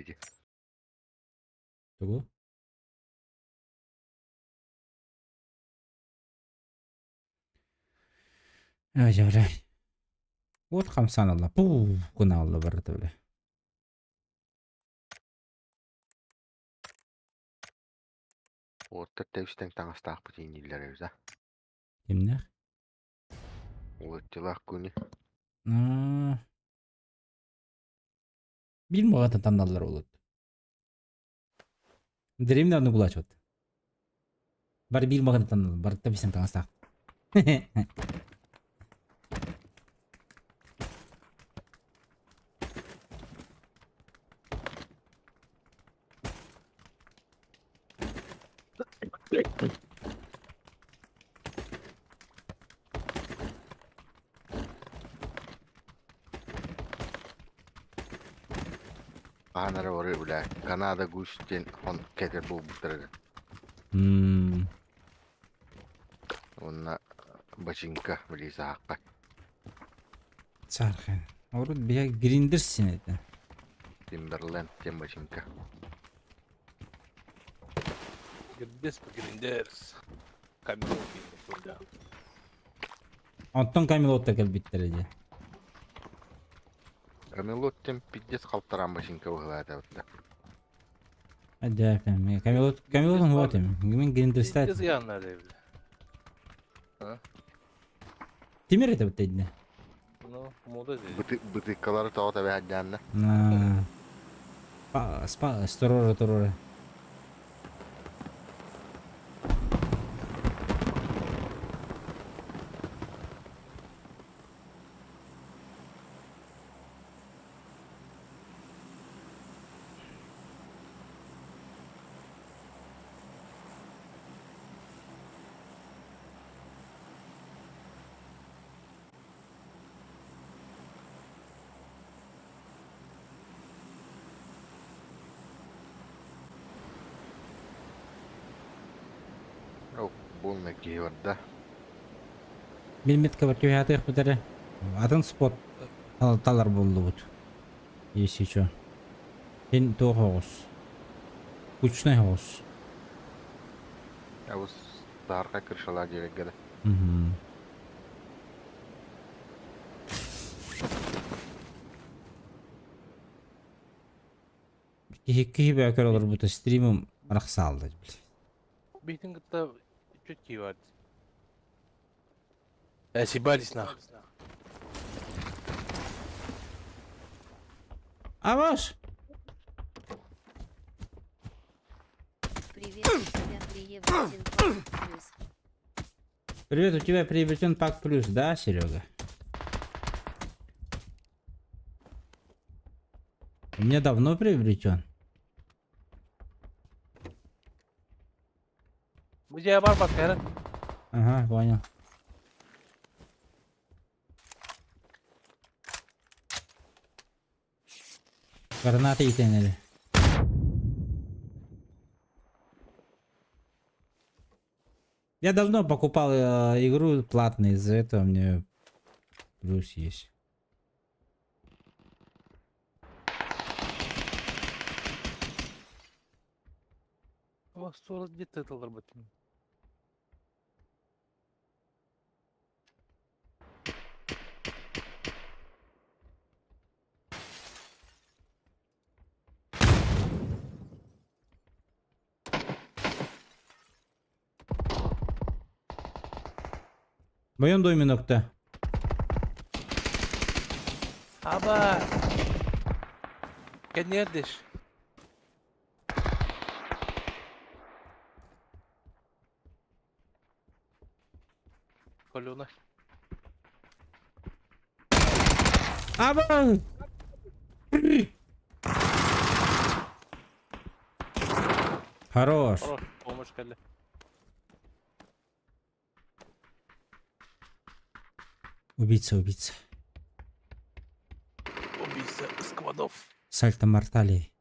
ити. Тугу? Ай, Вот хамсаан алла. Пуу гына алла барыта бile. Уоттар тэбистэн таҥастаахпыт ииннииллэр эбит а. Кимнээх? Уоттилаах күнү. Аа. Биир муҕата танналлар олут. Деревня одну булаачыбыт. Бары биир маҕаны танналлар, барыта бисен таҥастаах. Хаһан эрэ барыы бля Канада Гусь диэн хон кэтэр буолбуттар этэ. Мм. Уонна бачыыҥка били саахха. Саархан. Урут биһэ гриндерсин этэ. Тимберленд диэн бачыыҥка. Гриндерс гриндерс. Камилот да. Онтон Камилотта кэлбиттэрэ дии. Камилот диэн пиздец халтараан бачыыҥка быһыылаата да. Дьэ, Камилот, Камилот вот им. Мин гриндерстэ. Пиздец янна бля. А? Тимир это биттэйдэ. Ну, мода здесь. Бытыыккалары тоҕо тэбэһэрдээннэ. Спа, спа, сторора, торора. Буолна киһи барда. Билбит түһээтиэхпит эрэ. Атын спот талар буоллубут. Если чё. Ин туох оҕус. Кучнай оҕус. Абыс саарка крышалаа диэбэккэ да. Мгм. Киһи киһи бөкөр олорбута стримым арахсаалда били. Биитин кытта чуть киеват. Съебались нахуй. Аваш! Привет, у тебя приобретен пак плюс. Привет, у тебя приобретен пак плюс, да, Серега? У меня давно приобретен. Бу дьиэ бар баскара. Ага, понял. Граната итенели. Я давно покупал игру платно, из-за этого мне плюс есть. У вас где-то это работает. В моем доме нокта. Аба! Кэнниэрдиш. Колюна. Аба! Хорош. Хорош, помощь кэллэ. Убийца, убийца. Убийца сквадов. Сальто мортали.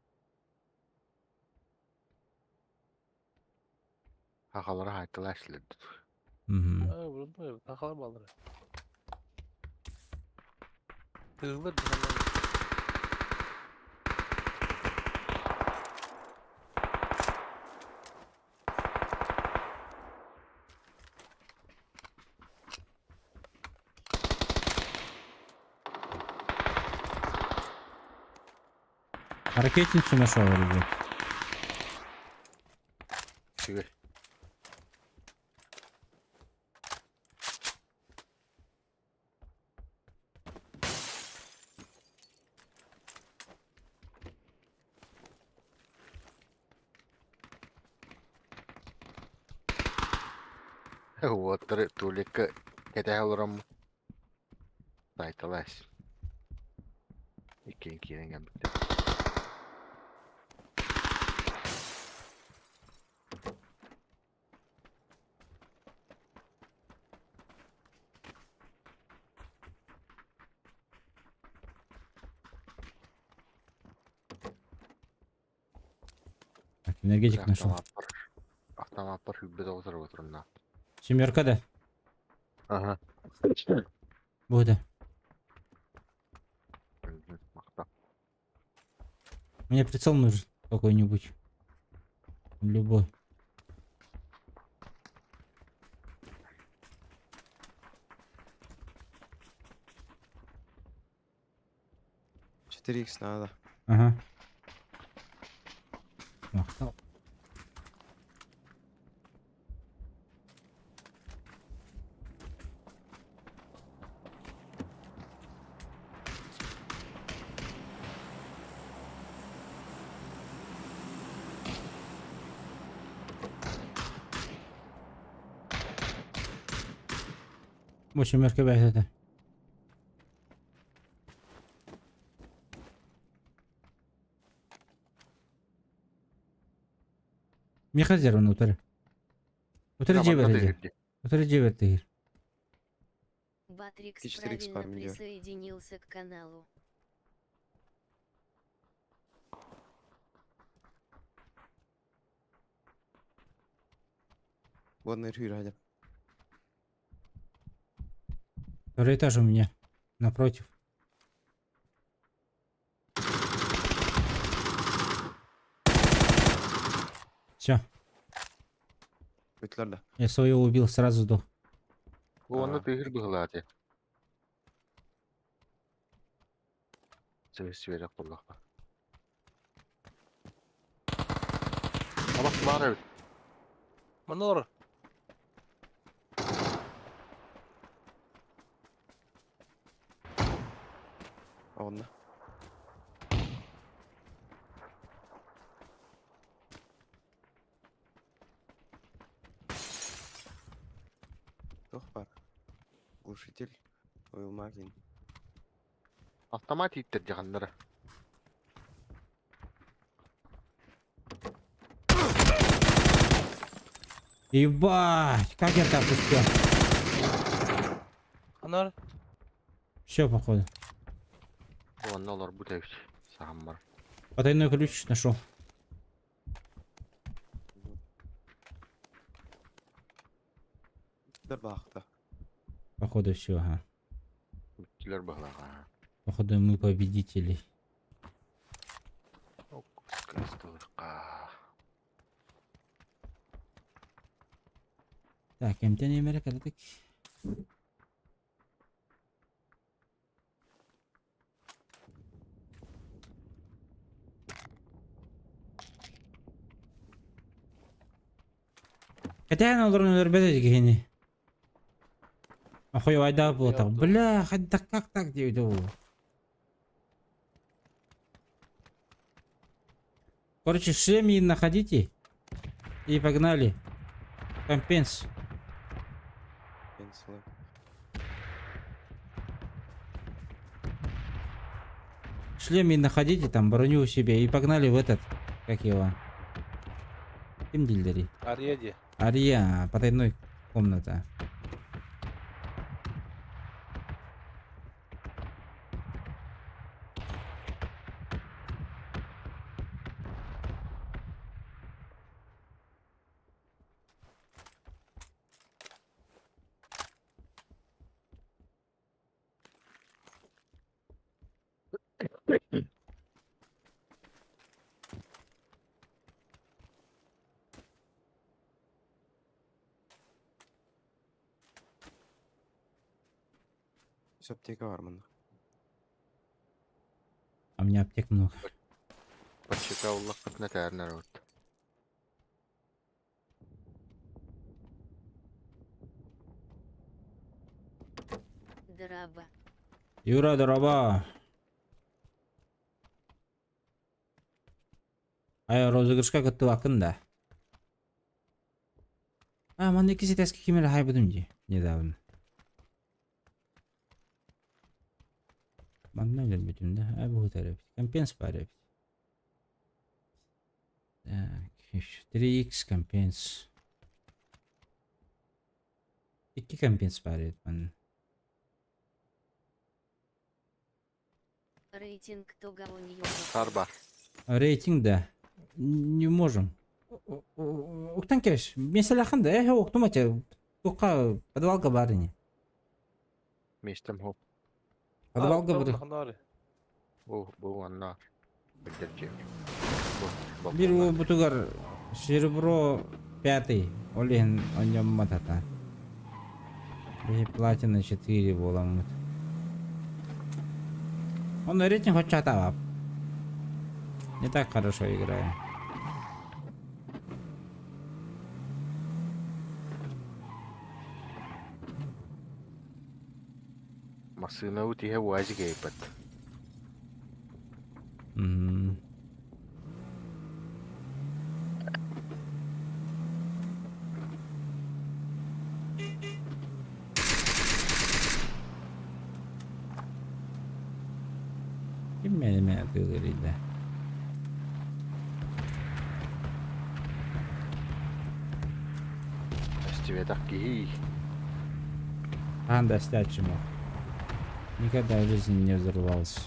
Хахалара хаайталаа силэрдит. Мгм. Хахалар баллара. Тыыллар. Ракетницу нашел, ребят. Үчүгэй. Уоттары туалекка кэтэһэ олороммут саайталаас иккиэн киирэн кэлбиттэр. Так, энергетик нашел. Автомаппар автомаппар сүүрбэ тоҕус эрэ турунна. Семерка да? Аха. Будет. Махтал. Мне прицел нужен какой-нибудь. Любой. 4х надо. Ага. Махтал. Бу семерка бэйэтэ. Миэхэ резервин утары. Утары дьиэбэр иһир. Утары дьиэбэр тиһир. Батрикс 4х правильно фармидер. присоединился к каналу. Водный рюрядя. Второй этаж у меня. Напротив. Все, Бүтлер да. я своего убил сразу до. Уонна Аа. тыһыр быһылаате. Сибэс сибэрэх буоллахха. Абас баар эбит. Манна олорор. Онно. Туох баар? Глушитель. Уилмагин. Автомат ииттэр дьаһаннара. Ебать, как я так успел? Ханна Все, походу. Уонна олорбут эбит. Саһаммар. Потайной ключ нашел. Бүтлер баахта. Походу все, ага. Бүттүлэр быһылааҕа. Походу мы победители. Кыстылыкка. Так, эмтэн эмэрэ кэлэтик. Кэтээн олорон өлөрбөт этэ киһини. Охуй айдаах буолтах. Бля, хайдах как так диэбитэ буолуо. Короче, шлем находите. И погнали. Компенс. Пенсилы. Шлем и находите там, броню у себе. И погнали в этот, как его. Ким дииллэрий? Ария дии. Ария, потайной комната. Үс аптека баар манна. А у меня аптек много. Чауллахпытына тээрнэр эбит. Драба. Юра, дороба. Ай, розыгрышка кыттыбаккын да. А, манна икки ситээскэ ким эрэ хаайбытым дии, недавно. Манна өлөрбүтүм да, а бу эбит. Компенс баар эбит. Так, 3x компенс. Икки компенс баар эбит манна. Рейтинг тога у нее. Сарба. Рейтинг да. Не можем. Уктан кеш. Меселахан да, э, уктум эти. Тука подвалга барыни. Миэстэм хоп. Подвалга бар. Бу бу онно билдэрдиэм. Бир уолбутугар серебро пятый, ол иһин онньоммот ата. Биһи платина 4 буоламмыт. Он рейтинг хоть чатаап. Не так хорошо играю. Массыына утиһэ УАЗик эйбэт. М. Ким мени атыылыыр Эстибэтэх киһи. Хаһан да эстээччим ол. Никогда в жизни не взорвался.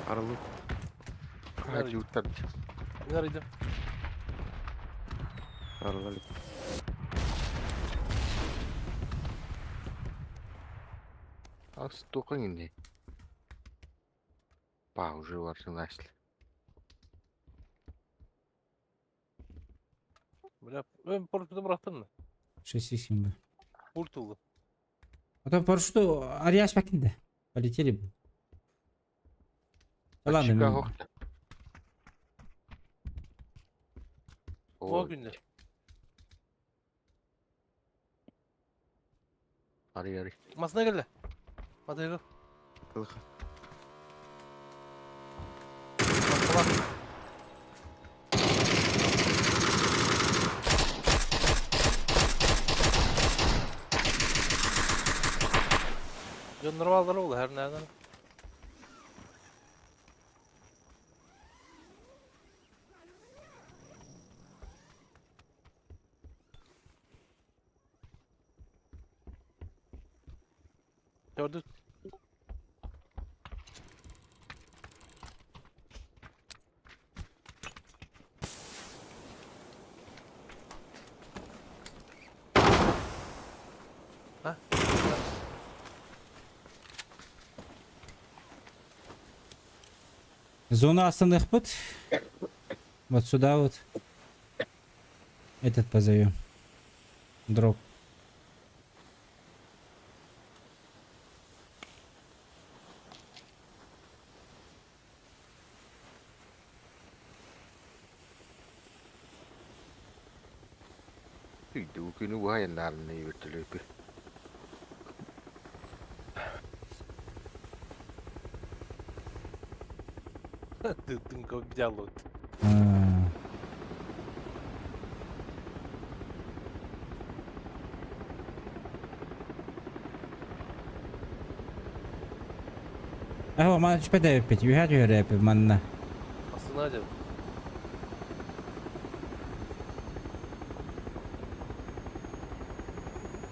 Арылы. Радиоттар. Nerede? Арылы. Ас туохаҥ инней? Па уже барсың Бля, ben парашюту бырахтым да. 6,7 бы. Пульт ыллым. А то парашюту Ариас да. Полетели бы. Да ладно, Чика мен- хохта. О Ой, күнде. Ари ари. Масына келді. Мотоцикл. Кылыха. Басқалар. Дьоннор бааллар ол her nereden? Gördük. Ha? Зона основных пут. Вот сюда вот. Этот позовем. Дроп. Үйдүү күнү уһайыннаарны вертолёты. Тыттын как дялот. А, Аһо, мана түспэт эбиппит, үһэ түһэр эбиппит манна. Aslında acaba.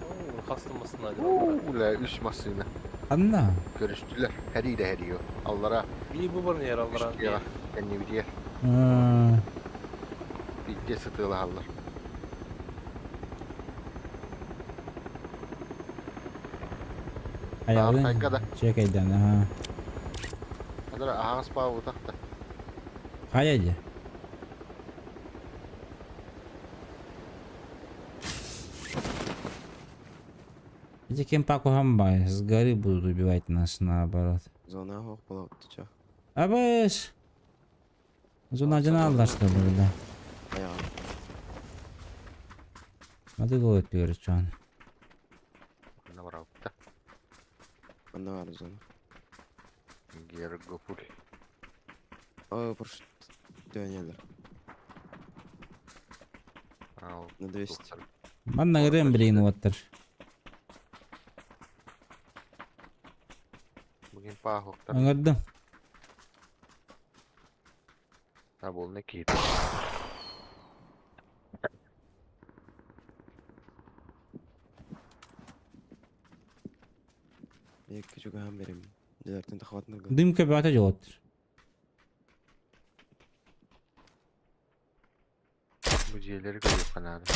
Oo, kastım acaba. Ула үс массыына. Анна. Көрүстүлэр. Хэриидэ хэриё. Аллара Bir bu var yer aldılar. үстүөҕэ. Кэннибитигэр А, биирдэ сытыылаһаллар. Айаҕын Таархайга да. чекайдан, аха. Адара аһаҕас баабытах да. Хайа дии. Эти кемпа куһаҕан с горы будут убивать нас наоборот. Зона оһох буолабыт чо. Абыс! Зона дьанааллар что ли, да? Айаҕа. Ады голод түөрүччүөн. Манна барабыт. Манна баар зона. Гергопуль. Ой, парашют. Дөнелер. Ал На 200. Манна ырыам билигин уоттар. Бүгін пахоқтар. Ыҥырдым. Таболны киит. Екі чугахан берем. Дилертен тахватнырга. Дымка бөҕөтө дьолоттор. Бу дьиэлэри көрүөххэ наада.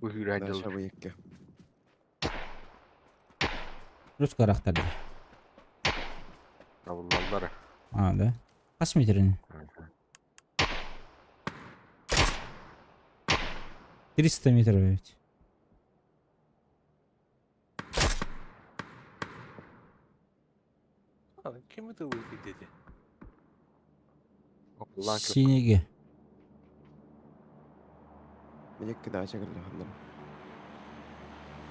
Бу hűrэ Даша дьыл бу екке. Рус харахтар. табыллаллара. А, да? Хас метрин? 300 метров ведь. А, ким это выйти дети? Окуллаан көр. Синеге. Мен екке дача кэллэ ханнар.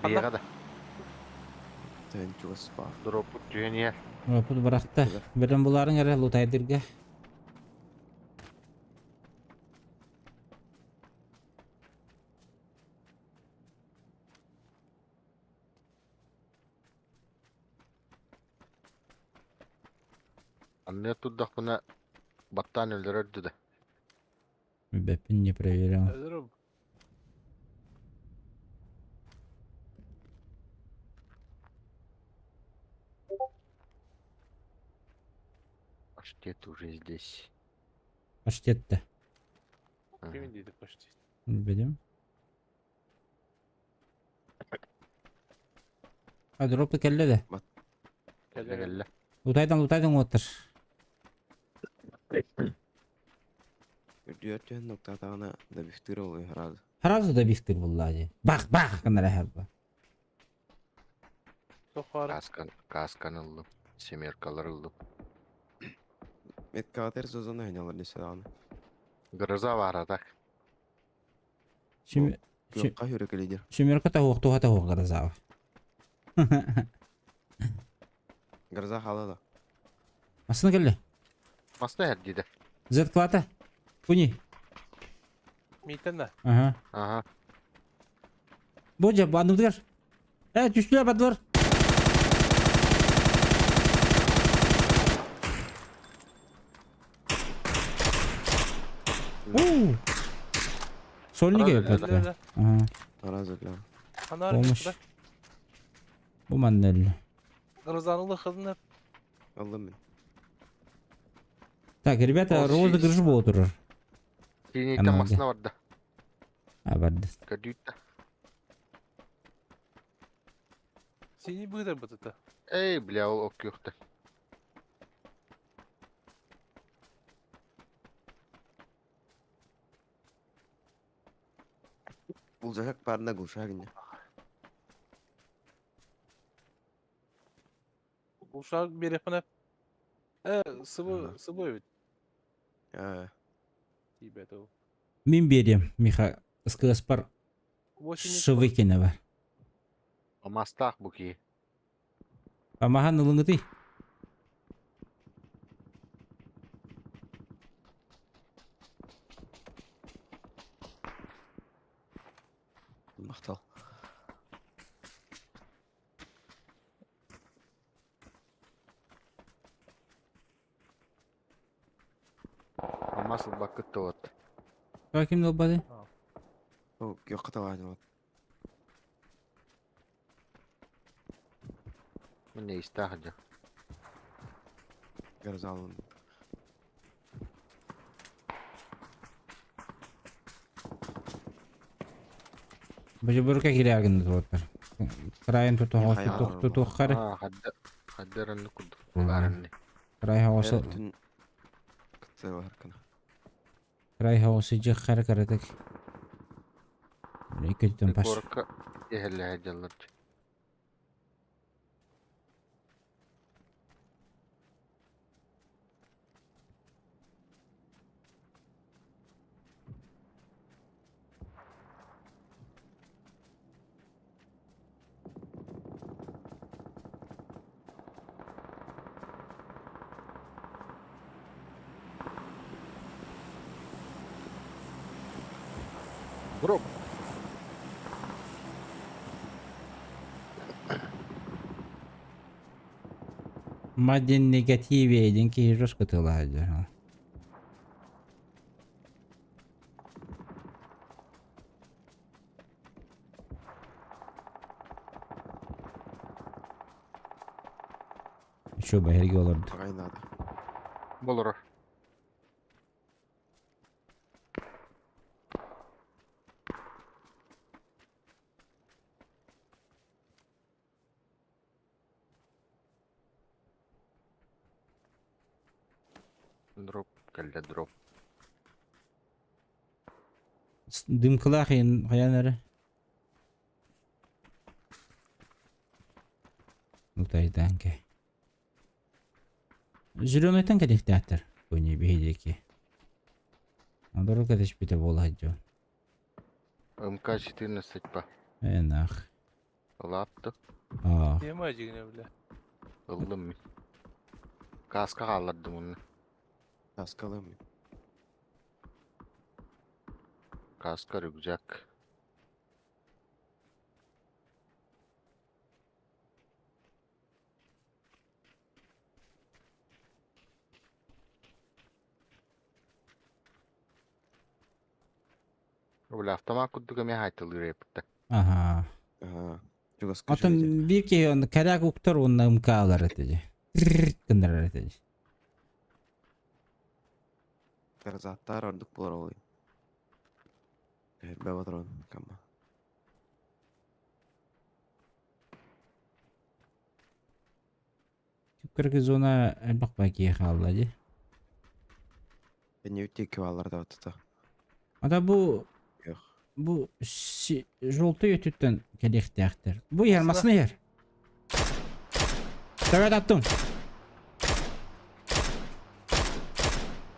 Биэҕэ да. Тэн чугас баар. Дроппут түһэн иһэр. Опут барахта. Берен буларын эрэ лутайдырга. Анныа турдахпына баттаан өлөрөр да. Бэппин не проверял. Здорово. Паштет уже здесь. Паштет-то. Ага. Ким дети почти? Видим. А дропы кэллэ да. Кэллэ кэллэ. Лутайдан лутайдан уоттар. Үрдүөр түһэн нуктаатаҕына добивтыыр ол сразу. Сразу добивтыр булла дии. Бах бах гыннара эһэрбэ. Сохара. Каскан, каскан ыллым. Семеркалар ыллым. Меткаҕытыгар зона ойнолор десе даҕаны. Гроза баара так. Сем... Күөххэ хүрэ лидер. Семерка таһуох туһа таһуох грозава. Гроза хаала да. Массына кэллэ. Маста эрдиде. Z-клата. Куни. Митена. Ага. Ага. Бу дьэ, анныбытыгар. Э, түстүлэр бардылар. Уу! Сольник эбит. Ага. Сразу для. Помощь. Бу манна өллө. Грозанылы хызына. Аллым мин. Так, ребята, розыгрыш буола турар. Синийтэн массына барда. А, барды. Көрдүүттэ. Синий быдыр бытыта. Эй, бля, ол оккүөхтэ. Булжахак парна глушак не. Ушак берепіне. Э, сыбы, сыбы ведь. Э, Тибет ол. Мин биэриэм, Миха, СКСпар Шевыкинова. Мастаах бу киһи. Амахан ылыҥытый. Махтал. Мас ылбаккыт тоҕот. Ким ылбаты? О, күөххэ талаанылат. Мин истаах дьэ. Гарзалын. Божобурка киирээҕин туоттар. Крайын тутуоххары. Аа, хадда хаддаранны курдук булаарынны. Край хаосы Түн кытылар кына. Край хаосы дьыххары каратык. Иккитин пас. Куоракка иһэллэһэ дьаллар. Бро. Мадин негативе диэн киһи жестко тылаһар. Еще бэһэргэ олорду. Аҕай наада. Болорор. Дроп кэллэ дроп. Дымкалаах хайан эрэ. Утайдаан кэ. Зеленайтан кэлиэхтээхтэр. Кони биһиги. Адору кэтэспитэ буола сылдьабын. МК-14 па. Энах. Ылаапты. Аа. Тема дьигинэ бile. Ыллым мин. Каска хааллардым онно. Каскалыам мин. Каска, рюкзак. Бля, автомат курдук эмиэ хаайталыыр эбиттэ. Аха. Аа. Чугаска Оттон үчүгэй биир киһи онно кэрээк уктар уонна МК-лар этэ дии. Гыннарар этэ дии. Гарзааттаар ордук буолар ол. Элбэх патрон кама. Кыргы зона элбэх бакия хаалла дии. Эннибит диэки бааллар да тута. Ата бу Yok. бу желтый өттүттэн кэлиэхтээхтэр. Бу иһэр, масына иһэр. Давай аттым.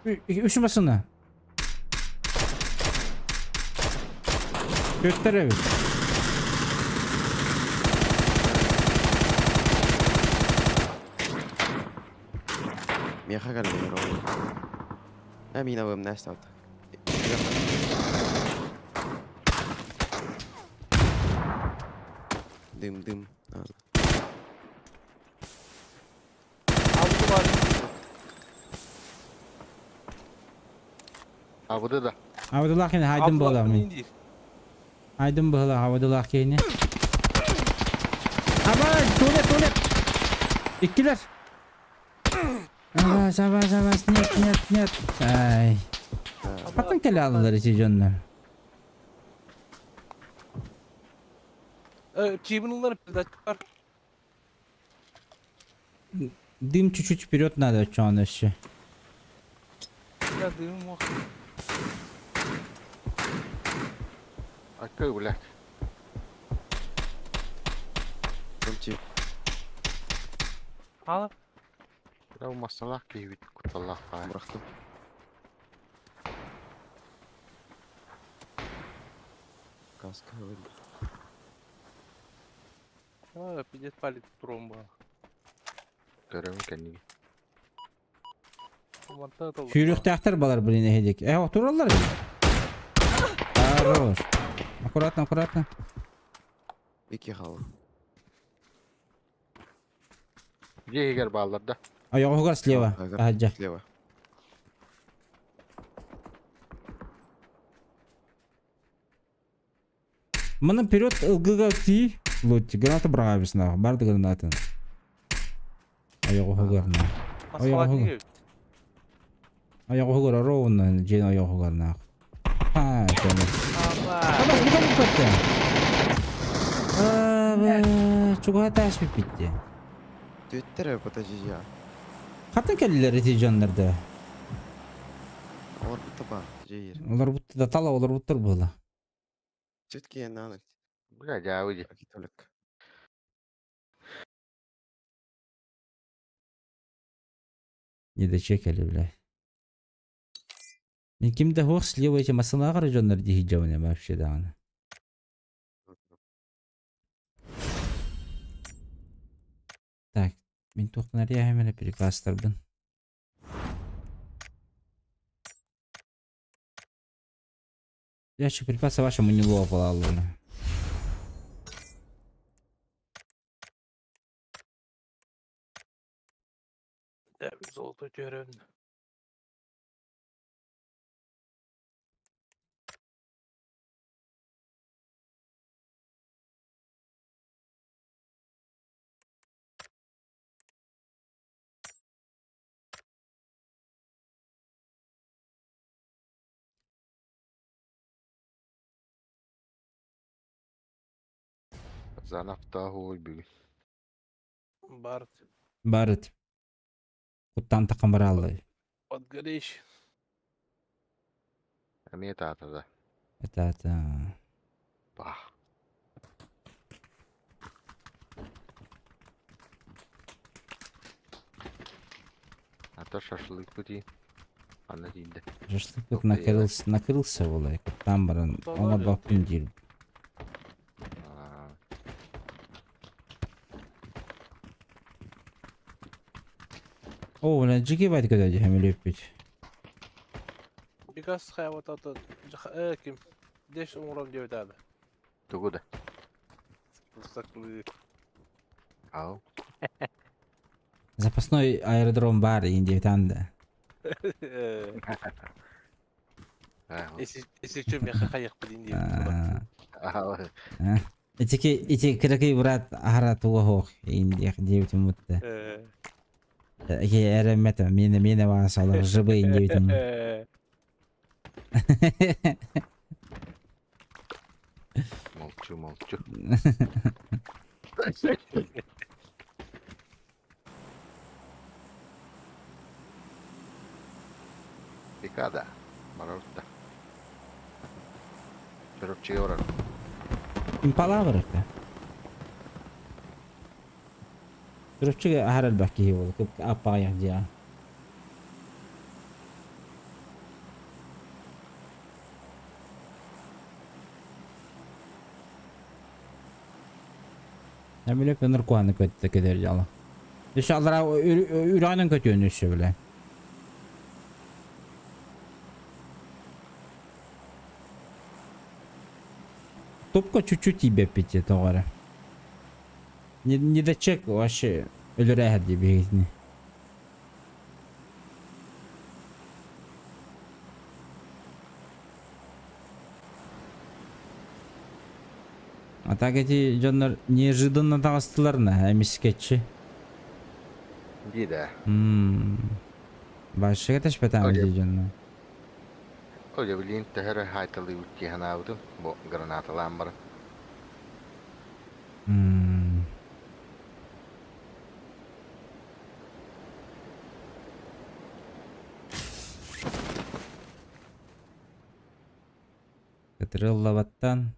Үс масына. Көттөр эбит. Миэхэ кэллилэр ол. Э мин абым нэстэ Дым дым. Алды бар. Абыды да. Абыдылаах кини хайдын буолар мин. Айдын быһылаах абыдылаах киһини. Абай, туалет, туалет. Иккилэр. Абас, абас, абас, нет, нет, нет. Ай. Хаттан кэлэ алалар ити дьоннор. Чибин ыллар передатчик бар. Дым чуть-чуть вперед надо, что он еще. Я дым мог. Аккой, блядь. Тим. Ала. Я масалах киһибит кутталлаах баар. Бырахтым. Каска ылын. А, пиздец палит тромба. Көрөм кэнниги. Сүүрүөхтээхтэр балар блин эһидик. Э, отураллар. Хорош. Аккуратно, аккуратно. Икки хаалла. Дьиэ иһигэр бааллар да. Ойоҕоһугар слева. Таһырдьа. Слева. Маны вперед ылгыга тии. Лучше граната быраҕабысына. Бар да гранатын. Ойоҕоһугар на. Ойоҕоһугар. Ойоҕоһугар ровно дьиэн ойоҕоһугар наах. Ха, көмө. Абас бутан көттө. Чугаһа таас бүппүттэ. Түөттэр подожди. Хатын кэллилэр ити дьоннор да. Олорбутта бар, жейер. Олорбутта да тала олорбуттар буола. Все-таки я на Бля, дьаабы Толик. Не дочекали, бля. Мин ким да суох слева эти массынаҕар дьоннор дии дьабына вообще даҕаны. Так, мин туохпун арыйаһым эрэ приказтарбын. Ящик припаса вашему не лопала. Золото түһэрэн. Занафтаах уой бүгүн. Барт. Барыт. Куттан таххан барааллай. Подгорещ. Эмиэ таата да. Это это. Бах. А то шашлык пути. Аны тиийдэ. Шашлык накрылся, накрылся буолай. Куттаан баран оҥорбоппун диир. О, бля, дьиги байт көтө дьэһэм өлүөппүт. Бикас хайабататы ким деш оҥорон диэбит аада. Тугу да? Саклы. Ау. Запасной аэродром бар индиэтан да. Если меха хайахпын диэбит. Итики ити кыракый брат аһара туга хоох индиэх диэбитим бутта. Ки эрэммэтэ миэнэ миэнэ баасалар жыбы диэбитим. Молчу, молчу. Пикада. Марорта. Чоропчуга барар. Импала барарта. Чоропчуга аһар элбэх киһи буолла. Кып аппаҕайах дьиэҕэ. Эмиле пенер куһаны көттө кедер дьала. Өссө аллара үрэҕинэн көтүөн өссө билэ. Топка чуть-чуть тиийбэппит тоҕо эрэ. Не, не дочек вообще өлөрөөһөр дии биһигитини. А так эти дьоннор неожиданно таҕыстылар на эмискэччи. Дии да. Большие тэшпэтээм дии дьоннор. Оля, билин төһө эрэ хаайталыыбыт дии санаабытым, бу гранаталаан баран. Кытырыллабаттан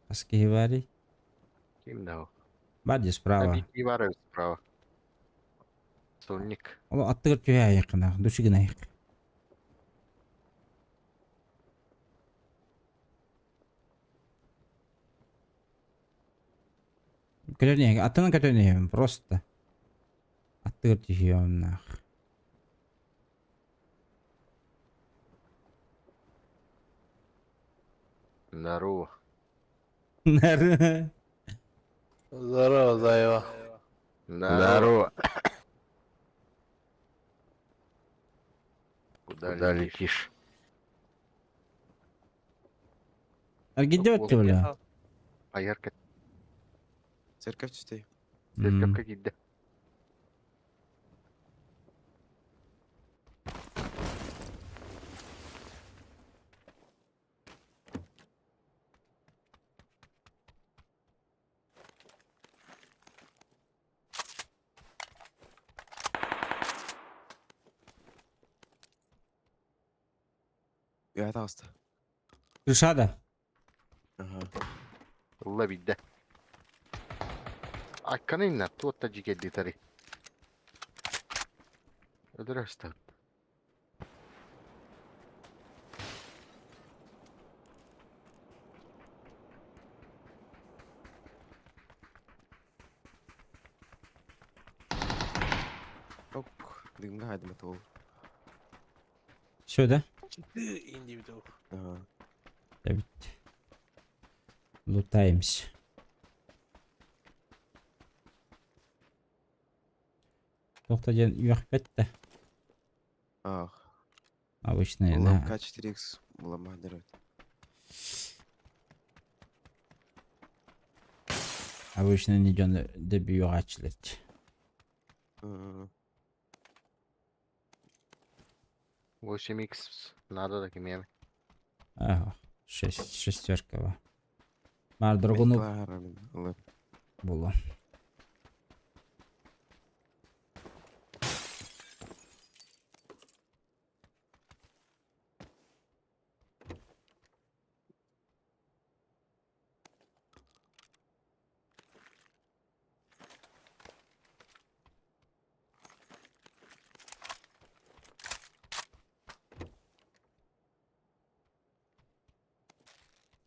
хас киһи баарый? Ким да ол? Бар дии справа. Бити бар эбит справа. Сольник. Ол аттыгар түһээйэххинэ, души гынайык. Көтөн иһэ, аттынан көтөн иһэбин просто. Аттыгар түһүөм наах. Здорово. Здорово. Здорово, Заева. Здорово. Куда, Куда летишь? Аргидет бля. Аярка. Церковь чистай. Церковь киирдэ. Үөһэ таҕыста. Крышада. Аха. Ылла биирдэ. Акканы иннар, туотта дьикэрдитари. Өлөрө ыстабыт. Ок, дыгымга хайдым это ол. Все, да? Индивидуал. Ага. Эбит. Лутаемся. Тоқта диэн үөхпэт да. Ах. Обычная, Улам да. К4Х улам дерет. Обычно не дьон дөбү үөҕааччылар. 8x надо да кимиэм. Ага, шесть, шестерка ба. Маар драгону булу.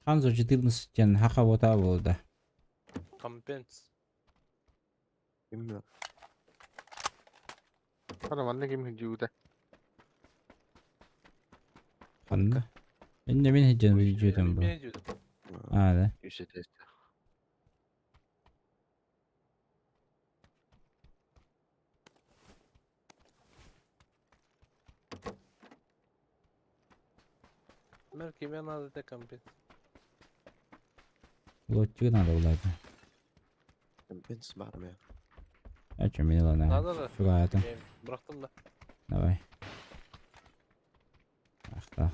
Ханзо 14 диэн хаха буота буолда. Компенс. Именно. Хана манна ким дьуута. Ханна? Инне мин хиджен видеотан бу. А, да. Үс этээс. Мэр киме надо это компенс. Лотчуга надо булады. Компенс бар ме. А что, мне ладно. Надо да. Шугаатым. Бырахтым да. Давай. Ах да.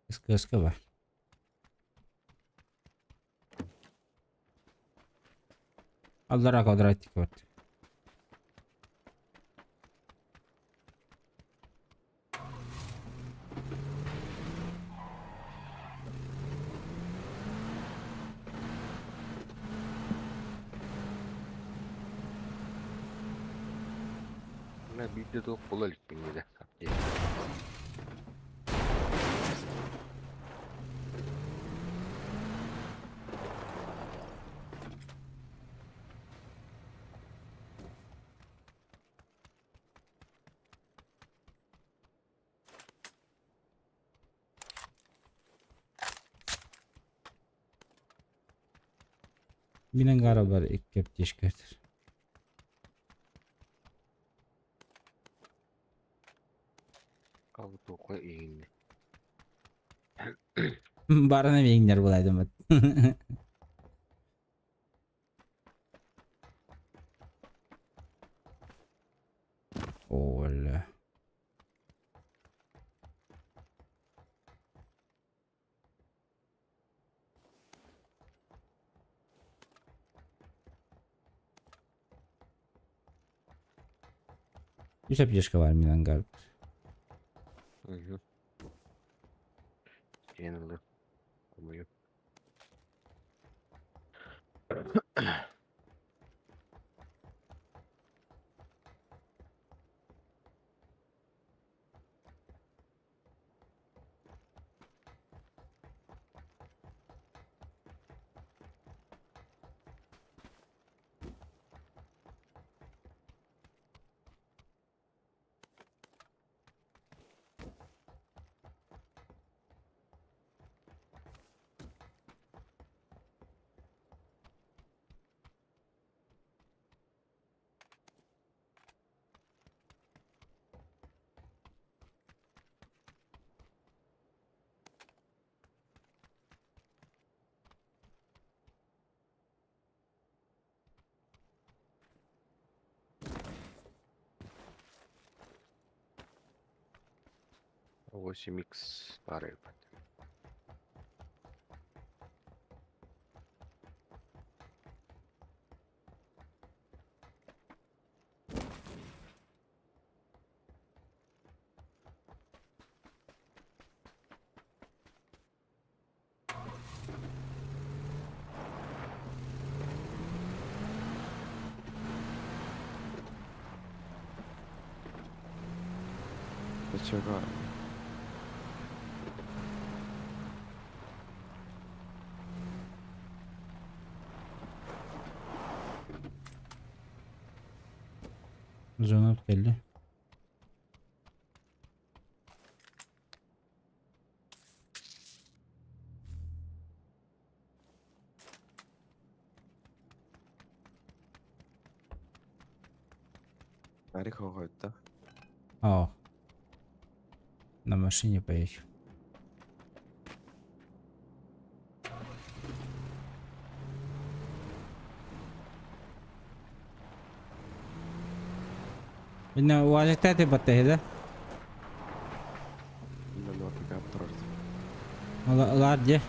СКСК бар. Аллара квадратик вот. Мына биирдэ туох була иликпин диэтэ. Мин ангара икки аптечка. Ал туохха иҥиннэ. Барана миңнер булайдым. Оля. Үс аптечка бар мин ангар. Мгм. Диэн ылы. Хомуйу. 8x баар эбит. Чего? Зона кэллэ. Нарик хоҕойто. О. На машине поехал. Инна уазыктааты баттаһы да? Инна нуар пикап турар. Лаар дьэ.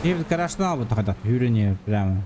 Киһибит гаражтан албыт хайдах үүрүнүө прямо.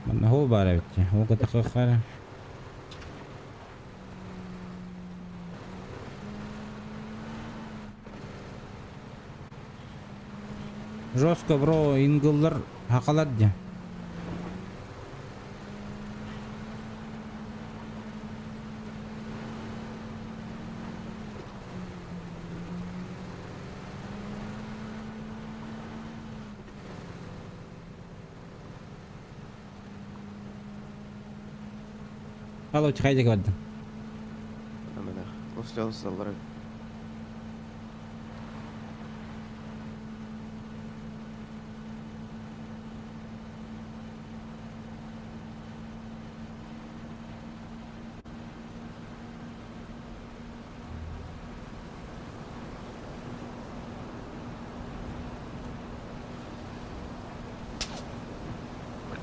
Манна хол баар эбит дии. Ол кытахыахха Жестко бро ингыллар хакалар дии. Алло, хайдик бардым. Амана. Услел саллары.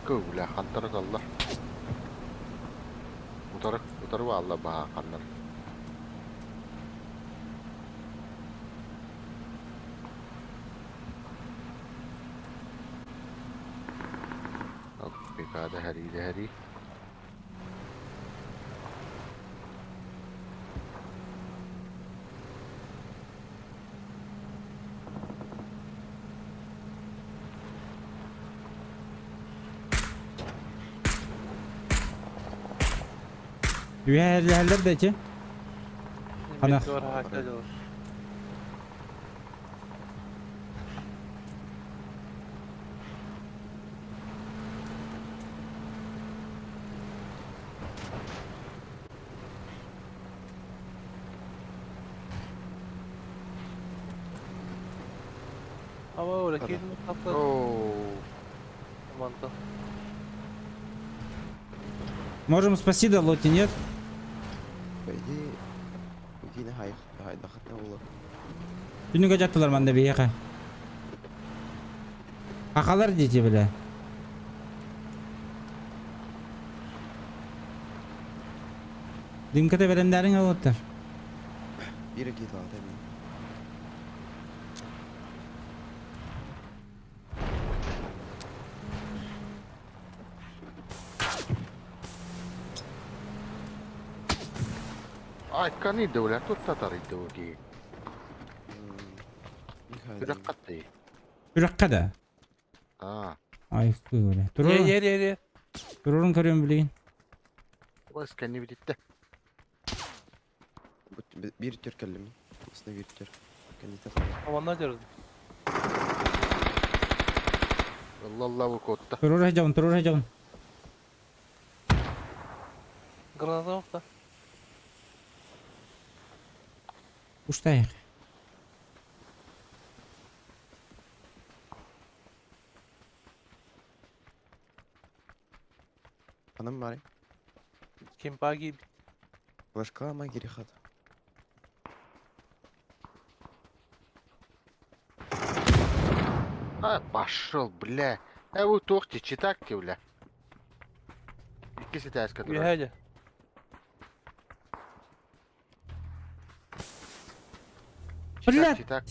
Көгүлэ хантара таллар. Утары, утары бааллар баһааханнар. Бригада һэрии Үһэллэр да ити. Ана. Можем спасти да Лоти, нет? По идее, кини хай хайдахытна буолар. Түнүгө жаттылар манда биһиэхэ. Хахалар дети, бля. Дымката бэлэмнээриҥ олоттар. Биир киһи мин. Айканы да туттатар дии. Күрэххэ Күрэххэ да? Аа. Ай, бля. Е, е, е, е. Турурун көрүм билигин. Бас кэнни бититте. Биир төр кэллим. Басына биир төр. Кэннитэ. Онна дьарыз. Алла алла бу котта. Турур жаун, турур жаун. Граната yok da. Устайық. Анам бары. Ким паги Флешка ма кири хат. А, пошел, бля. Э, вы тохти, читак бля. Икки ситээскэ турар. Үһәдэ. Бля! Читак, читак.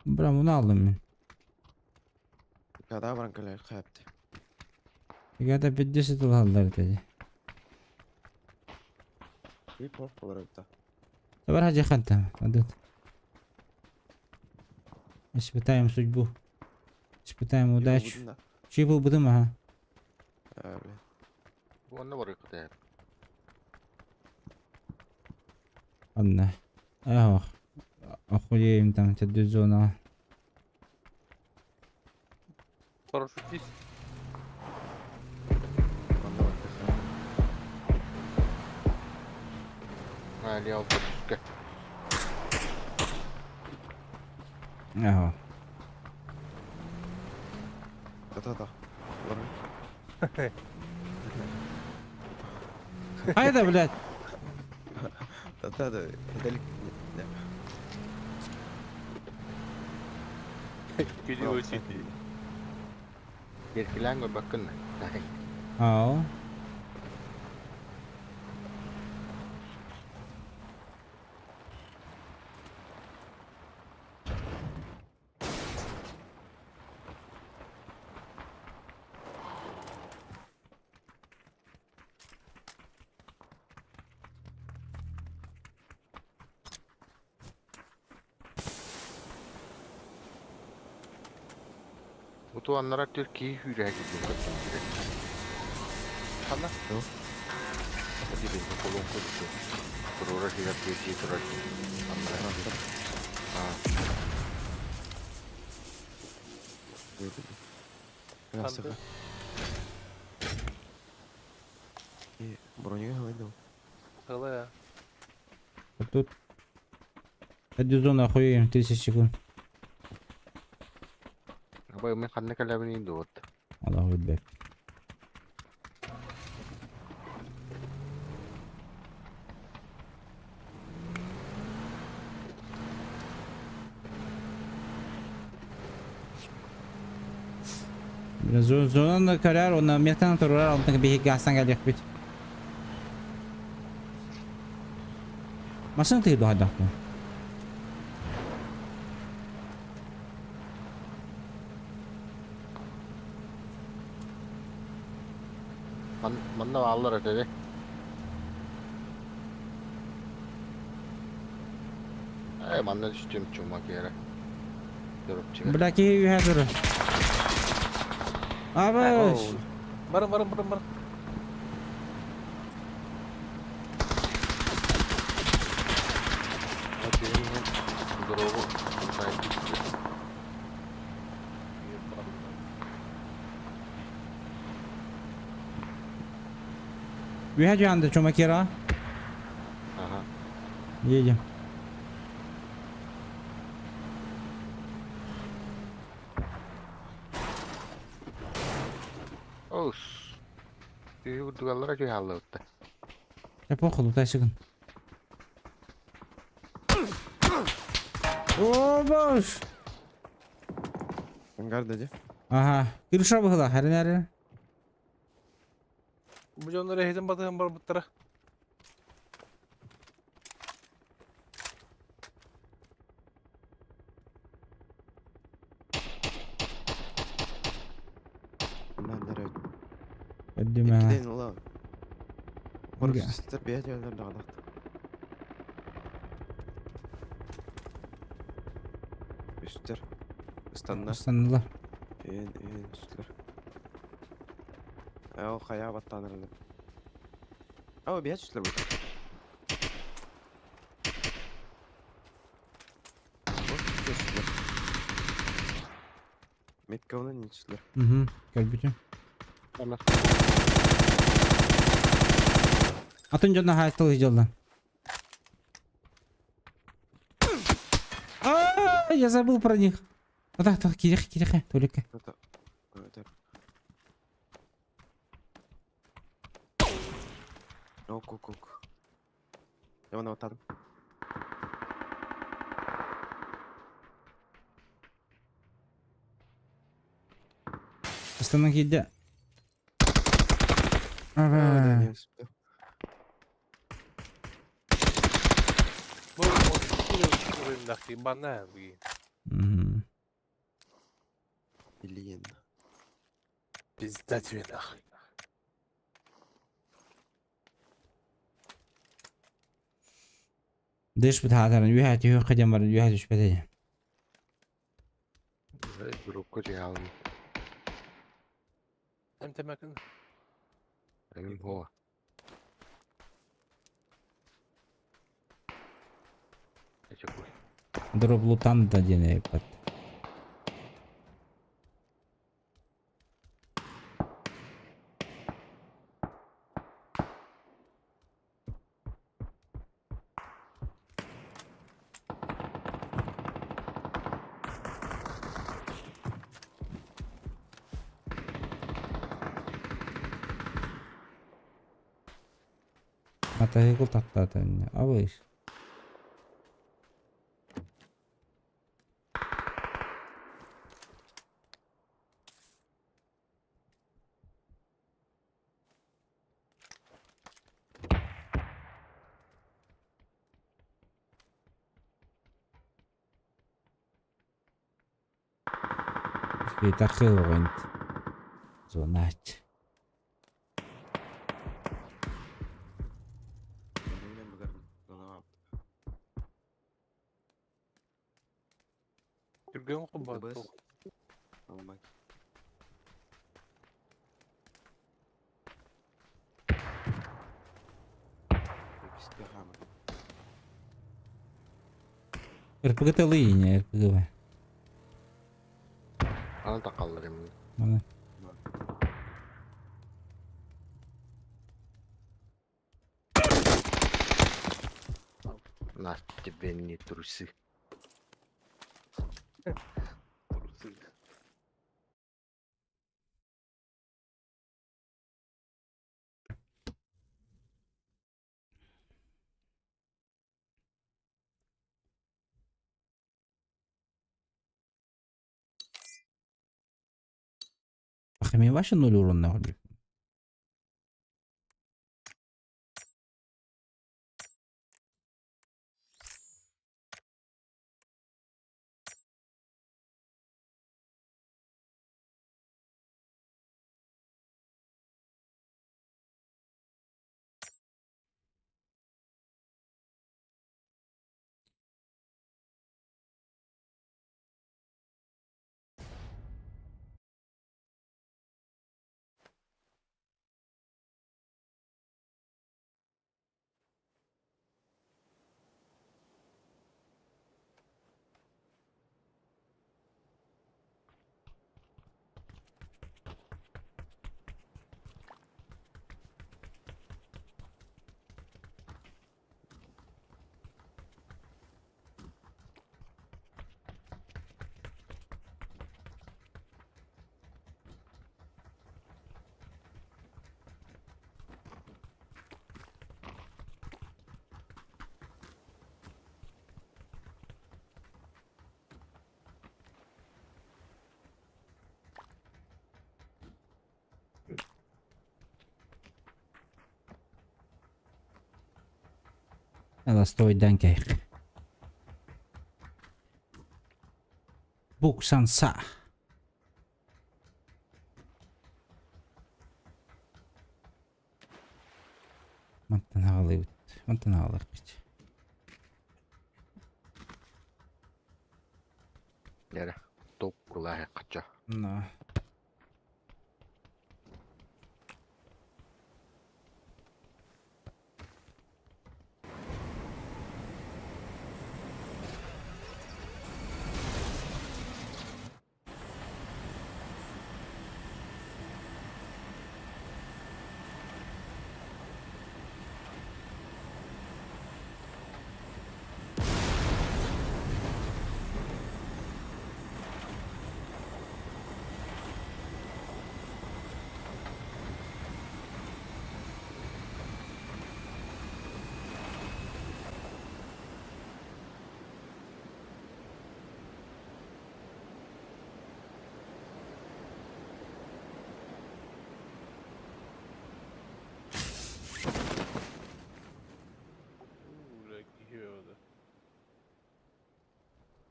Бра, bunu aldım мен. Када баран кэлэр хайапты. Ребята, 50 алаллар dedi. Би пох болар эбит. Давай ради ханта. Адет. Испытаем судьбу. Испытаем удачу. Чей был бы дым, ага. Аа, бля. Бу онно бар кытайар. Ладно. Эх, охуеем там, эти зона. Парашютист. Манна бар кэхэ. Али алта түскэ. Ага. Та-та-та. Бар. Хайда, блядь. Та-та-та. Это Күдү өчү. Еркилэн көрбөккүн. Ау. Утуаннара Түркии хүүрэ кирдин көттүм кире. Ханна? Юу? Дибин колон кодушу. Турура хига Түркии турар. Аннара. Аа. Ясыга. И бронюга халайды. Халая. А тут... Эти зона охуеем, 30 секунд. Абай мен ханна калабын дуот. Аллаху бек. Зонаны көрөр, онна метан турар, алтын биһи гастан келиэхпит. Машина тыгы дуһайдахтын. Манна бааллар этеди. Э, манна түстүм чума кere. Дөрөп чыгар. Бля, киһи үһэ турар. Абыш! Барın барın барın барın. Дорогу. Үһэ дьаанды чумакера. Ага. Едем. Ос. Түйү дугаллара күй халлыбытта. Я похуй, лутай секунд. О, боже! Ангар дади. Ага. Кырыша быһыла, хәрин әрин. Бу дьоннор эһитин батыһын барбыттара. Манна эрэ. Көрдүм аа. Иккитин ыла. Корустар бэйэ дьоннор даҕанахт. Үстэр. Ыстанна. Ыстаннылар. Эн, эн, үстэр. Ол хайа баттаан эрэлэр. Оо, бэйэ түстүлэр бу. Түстүлэр. Меткалынан не түстүлэр. Угу, көрбүтүм. Ана. Атын дьонно хаайтал дьоллан. А, я забыл про них. А так, так, кириха, кириха, только. Это, это. Ок, ок, ок. Я вон атадым. Ыстанан киирдэ. Ага. Бу банан. Мгм. Блин. Пизда тебе нахуй. Дыш бытаатарын үһэ түһүөх кыдьан баран үһэ түспэтэ. Группа дьаалым. Эмтэмэкин. Эҥин хуо. Эчекуй. Дроблутан да диэн эппэт. Матаһыгыл таттаата иннэ. Абыйс. Тахыылыгынт. Зонач. Түргэн кубат. Алмай. РПГ тылы РПГ бар. Аны такаллар эми. Маны. На тебе не трусы. Трусы. Ахами ваше ноль урона. Ela stoi den Buksan sa. Мантан аҕалыахпыт. Эрэ, топ кылааһы хачча. На.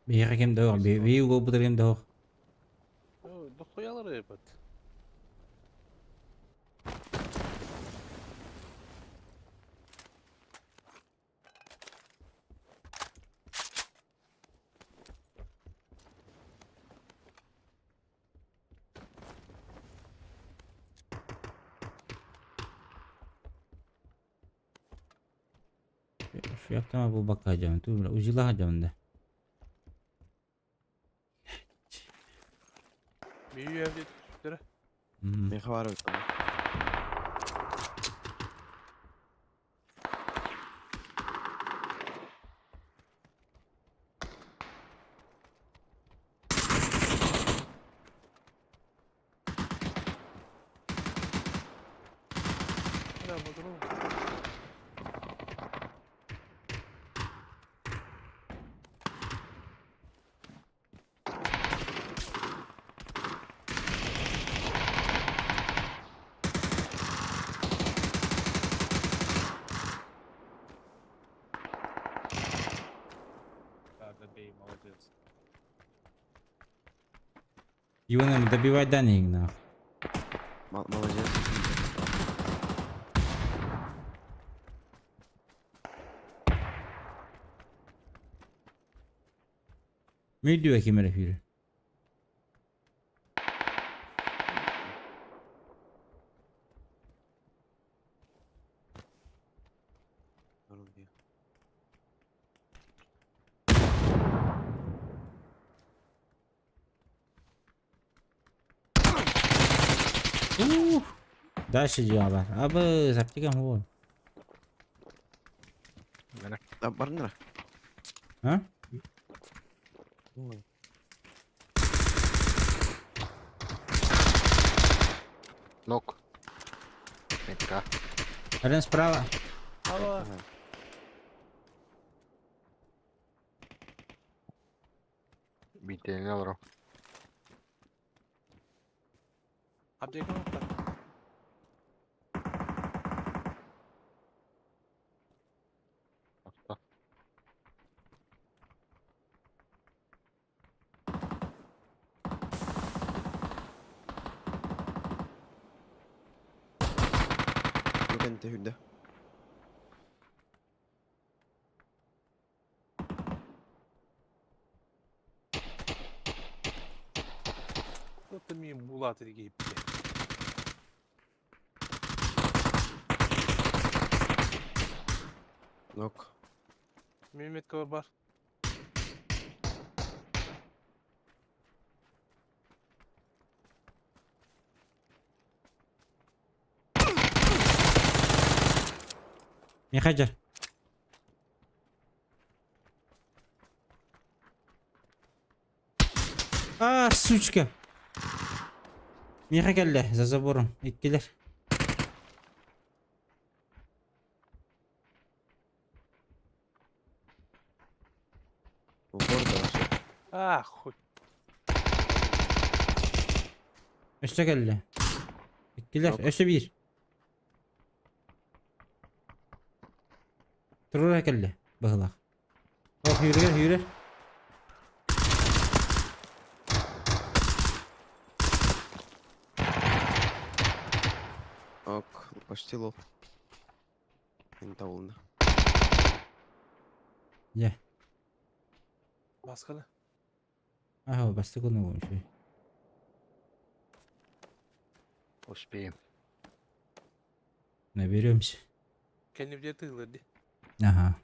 Биһиэхэ ким да суох, биһиги уолбутугар ким да суох. Дохуялар эбит. Шуяктама булбакка сылдьабын, туу узила сылдьабын да. Миэхэ баар эбит. Да, добей, молодец. Иван, добивай Дани, нахуй. Молодец. Мүдүө ким эрэ сүүрэр. Ух! Дальше дьиэҕэ бар. Абы, саптыгам хуон. Барнара. А? Нок. Метка. Один справа. Ала. Биитэлин олорор. Аптека оҥорто. Бу кэнтэ үрдэ. Это мин булат киһиппит. Нок. Меметка бар. Михаджар. А, сучка! Миэхэ кэллэ, за забором, иккилэр. Упор да. А, хоть. Өссө кэллэ. Иккилэр, өссө биир. Турура кэллэ, быһылаах. Ох, сүүрэр, сүүрэр. Ок, почти лол. Эн табылынна. Дьэ. Масканы. Аһа, бастакы нугум үчүгэй. Успеем. Наберемся. Кэннибитигэр тыыллар дии. Ага.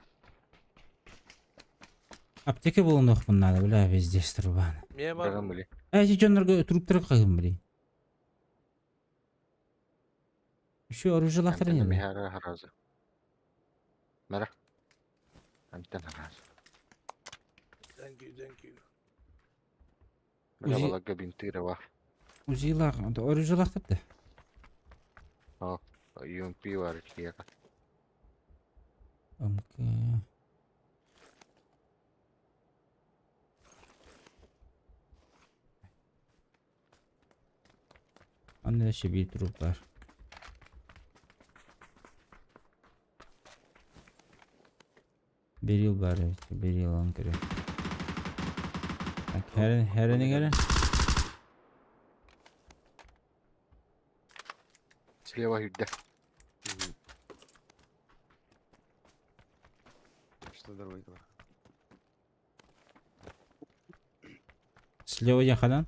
Аптека булунуохпун наада, бля, везде трубаны. Миэ бар. Даган били. Эти дьоннорго труптары хаһым били. Еще оружиелахтар Антен не михара харазы. Мара. Антен харазы. Thank you, thank you. Бля Узи- балагга бинтыра бар. Узилах, оружиелахтар да. UMP бар киэхэ. МК. Анна өссө биир труп баар. Берил баар эбит, берил ылан көрүө. Так, хэрэн хэрэниҥ эрэ. Слева үрдэ. Что дорогой бар. Слева диэн ханан?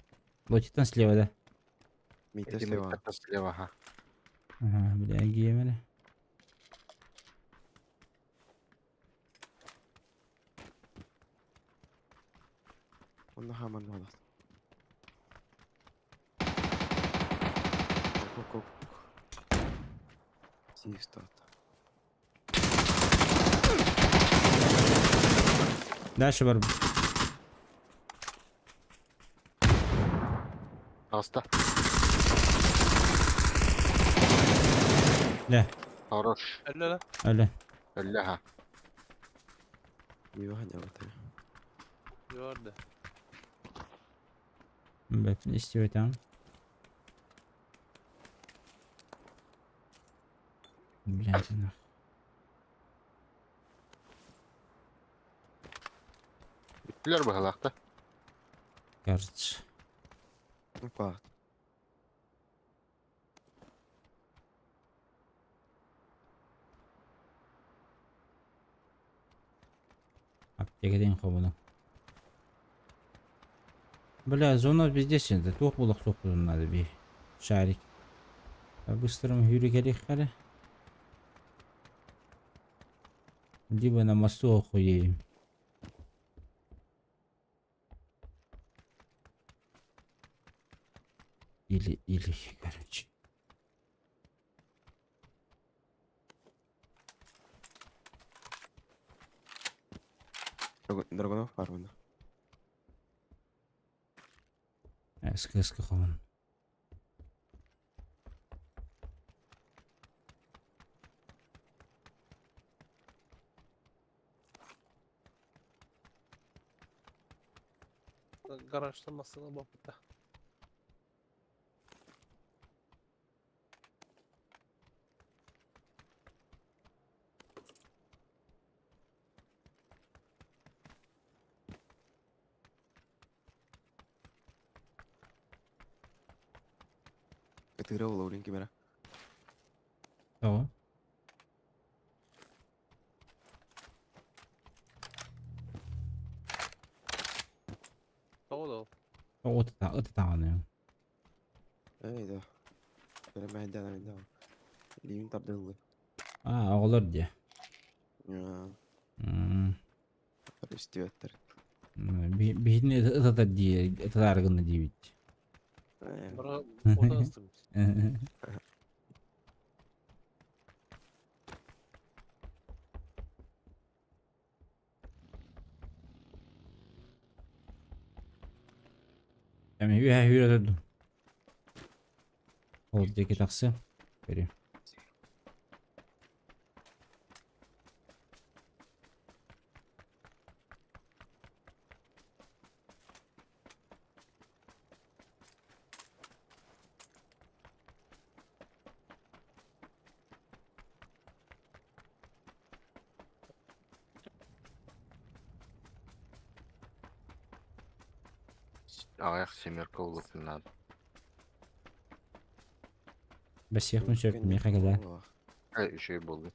Лотиттан слева да? Миитэ Эти слева. миттаттан слева ха. Ага, бля, эргийэм эрэ. Онно хааман буолар. Коп коп. Сиистаат. Дальше бар. Таҕыста. Дьэ, Хорош. Өллө да. өлө. Өллө ха. Иоанн явата. Gördü. Бэппин истибэтим. Блядь, нах. Бүттүлэр быһалаахта. Кажется. Опа. Аптекатын хобуну. Бля, зона везде сенде. Туох булах суох надо би. Шарик. По-быстрому хүрү Либо на мосту охуеем. Или, или, короче. Драгунов парвана. СКС хомун. Гаражтан массыына буолбута. Ытыыра буола улин кимэрэ. Тоҕо? Тоҕо да ол? Тоҕо ытытаҕын Эй да. Бэрэ мэһэйдээн мэһэйдээн. Илиибин тардыһыллы. А, оҕолор дии. Аа, истибэттэр. Биһини ытатар дии, ытатаары гынна диибит. Ээ, Бары ота ыстыбыт. Эми үөһэ үүрэ турдум. Ол диэки тахсыам. Көрүө. Аҕыйах семерка булуохпун наада. Бэсиэхпин сөп, миэхэ кэлээ. Э, үчүгэй буоллун.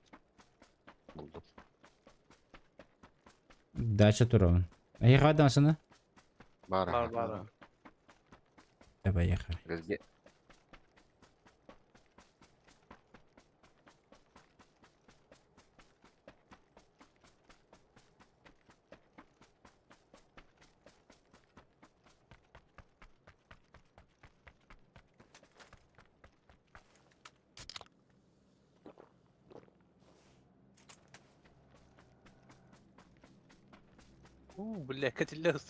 Булдум. Дача турабын. Эһиэхэ да масына? Баар Бар аха. бар. Да поехали. Газге. У, бля, катилляс.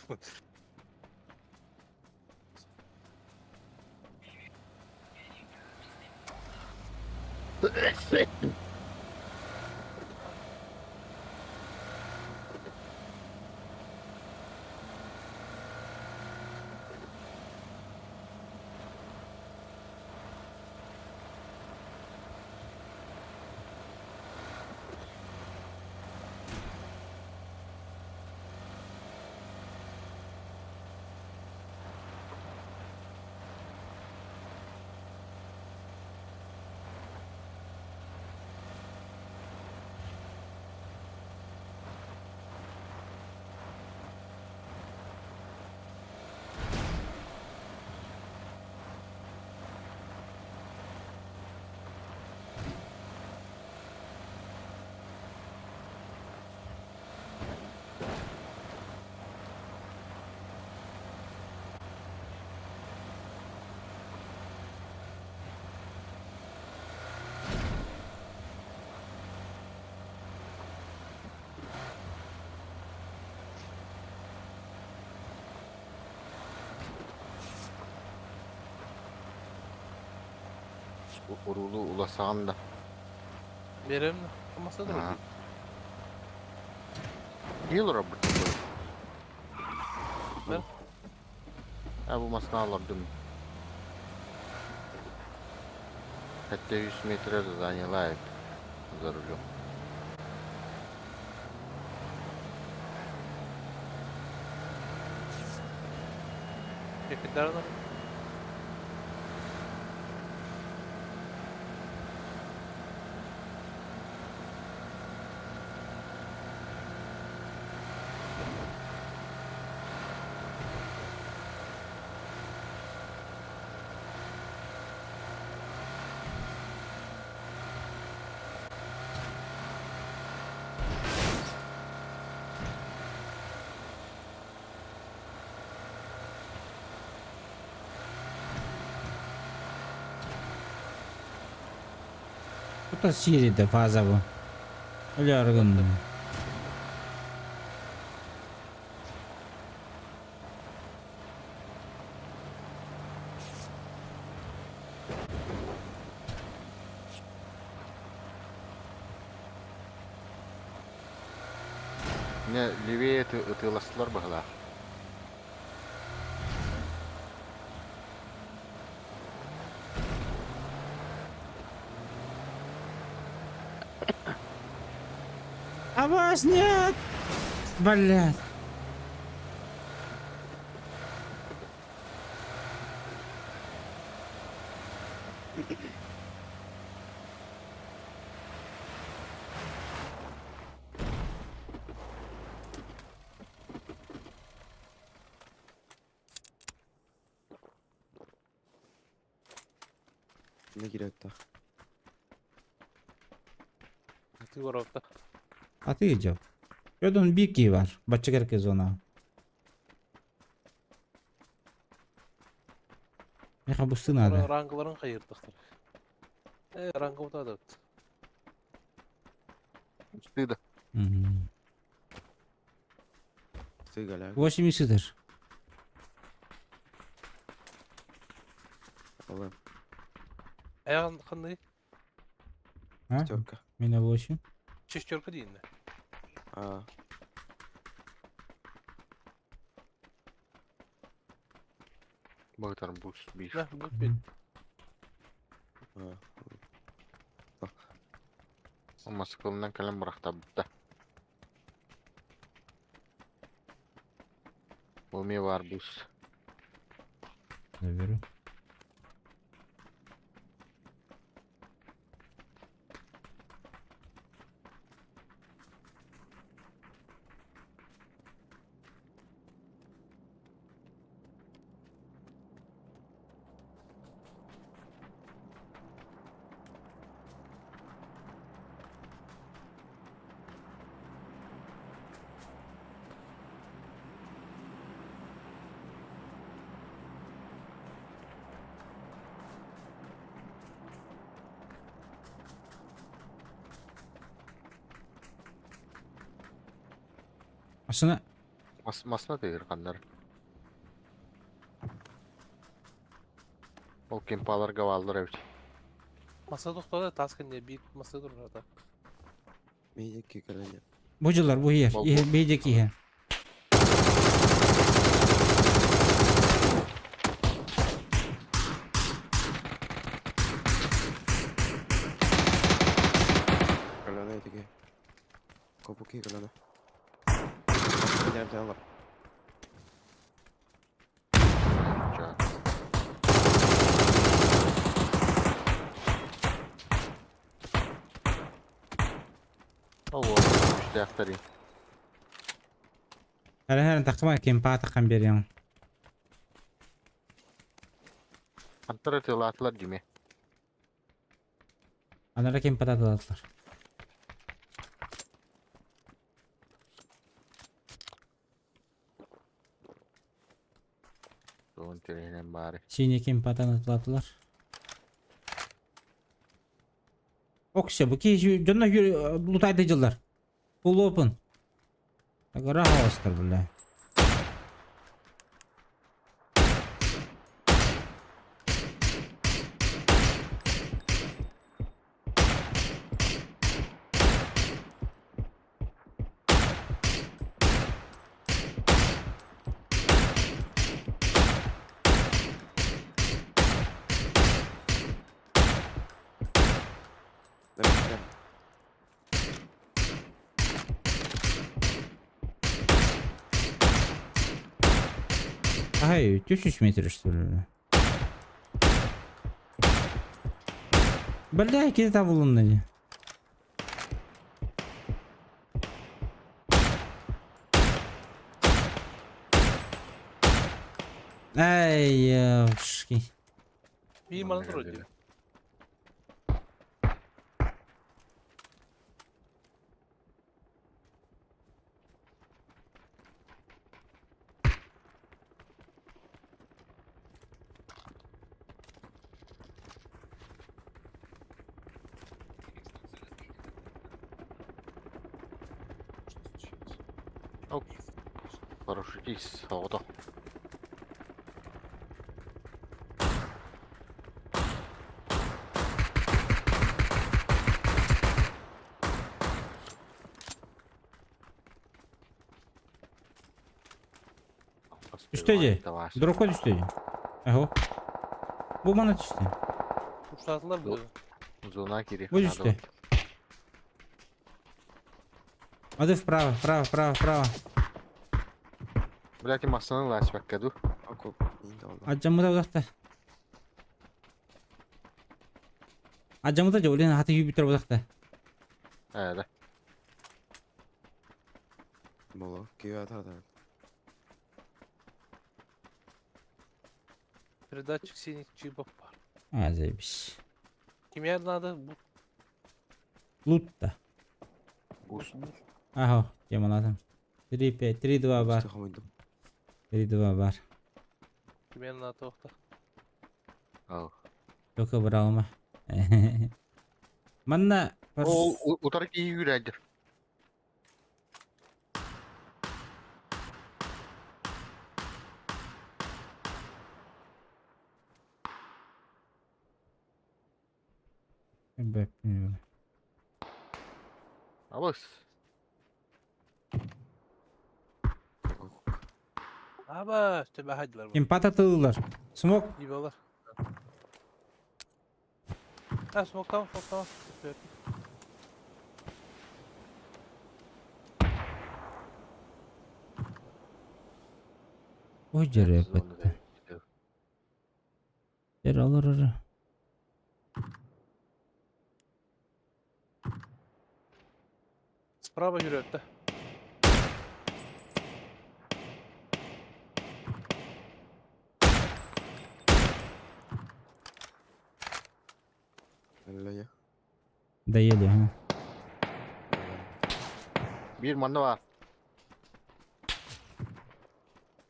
Урулу уласаҕын да. Берем. Амаса да Аа. Киһи олорор Да. А бу масына олордум. 700 метр заняла это за рулем. Yakınlarına. Bu da Siri'de fazla bu. Öyle argın. Не левее ытыаластылар быһыылаах. А вас нет! Блядь. Не кириэхтээх. Ты воровта. А ты идёт. Ödün bir ki var. Бача керек зона. Меха бусты надо. Рангаларын кайырдыктыр. Э, ранга утады. Стыда. Мгм. Сыгаляк. 80 этаж. Алым. Аягын кандай? А? Пятерка. Меня 8. Шестерка дейин. А, Быһытар бус биир. Да, бу бит. а. Москванан кэлэн бырахтабыта. Бу эмиэ баар бус. Заберу. Масына Мас масына тыгыр ханнар. Ол кемпаларга бааллар эбит. Маса тохтоото таас кэннэ биир маса турар Мин икки кэлэн Бу дьыллар бу иһэр. Бол- Иһэр бейдек иһэр. Кэлэн этиги. Копуки кэлэн. Кэлэн Чаат. Ол күүстээхтэрий. Эрэ эрэ тахсыма кемпа таххан биэриэҥ. Хантар ытыалаатылар дьиме. Анара кемпа татылаатылар. Тугун тириһинэн баары. Синий кемпатан атылаатылар. Окся, бу киһи дьонно лутайды дьыллар. Full open. Агара хаостар, бля. Ай, 1000 метр, что ли? Бля, киһи табылынна дии. Ай, ёшки. Биир манан турар дии. Парашютист соҕотох. Түстэ дии. Дурукка түстэ дии. Аһо. Бу мана түстэ. Uçlattılar bu. Зона кириэх Бу наада түстэ. буолла. Ады вправо, вправо, вправо, вправо. Блядь, массаны ласпакка ду. Окоп. Адьаммыта удахта. Адьаммыта дьэ, улин хаты юбитер удахта. Ээ, Боло, киви атар. Передатчик синий чипов бар. А, заебись. Кимге надо? Бу Лут да. Буст. Аха, темалатым. 3 5 3 2 бар. 3 2 бар. Кимге надо тоқта. Ол. Только быралма. Манна Ол утары киһи үүрээдир. Абыс. Аба, төбә хайдылар. Импата тылылар. Смок. Дибалар. А, смок там, смок там. Ой, дьэрэ бэтте. Дьэр алар ара. Справа жүрөттө. Доели, ага. Биир манна баар.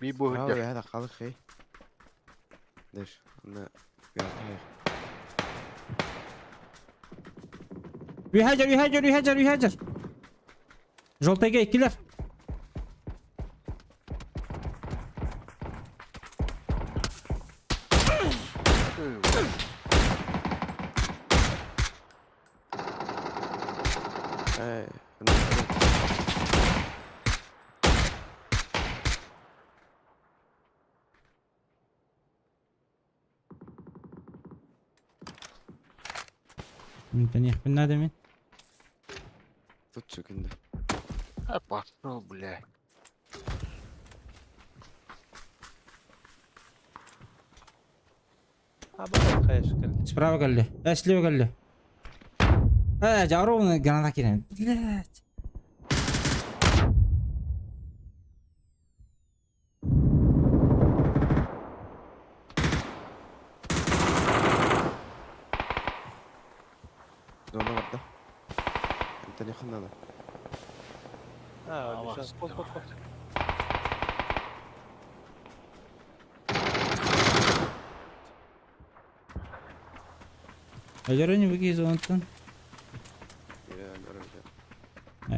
Биир бу сылдьар. هذا خالق ليش؟ أنا Үйһәжер, үйһәжер, үйһәжер, үйһәжер. Желтыйга иккилэр. Эмтэниэхпин наада мин. Тут сүгүндэ. А пошел, бля. А бу хайа кэллэ. Справа кэллэ. Э, слева кэллэ. Э, дьэ, ровно граната киирэн. Блядь. Зона барда. Эмтэниэххин наада. А, сейчас под под под. Өлөрөн үбү зонаттан. Өлөр өлөр.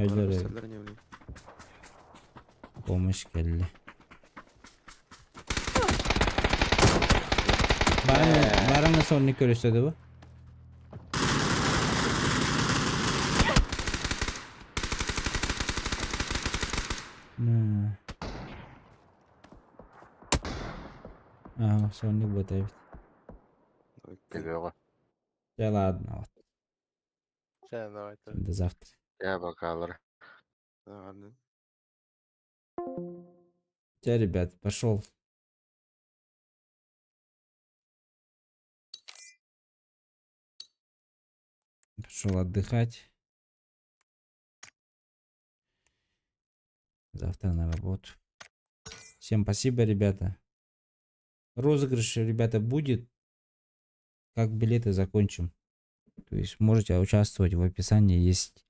Өлөр. Өлөр не билейм. Помощь кэллэ. Баран баран сонник көрүстэ бу. Аа, сонник буолта эбит. Тебе Дьэ ладно вот. Чэ, давайте. До завтра. Я бакалар. Ладно. Чэ, ребят, пошел. Пошел отдыхать. Завтра на работу. Всем спасибо, ребята. Розыгрыш, ребята, будет. Как билеты закончим. То есть можете участвовать в описании. Есть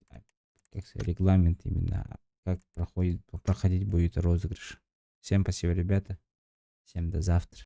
как сказать, регламент именно, как проходит, проходить будет розыгрыш. Всем спасибо, ребята. Всем до завтра.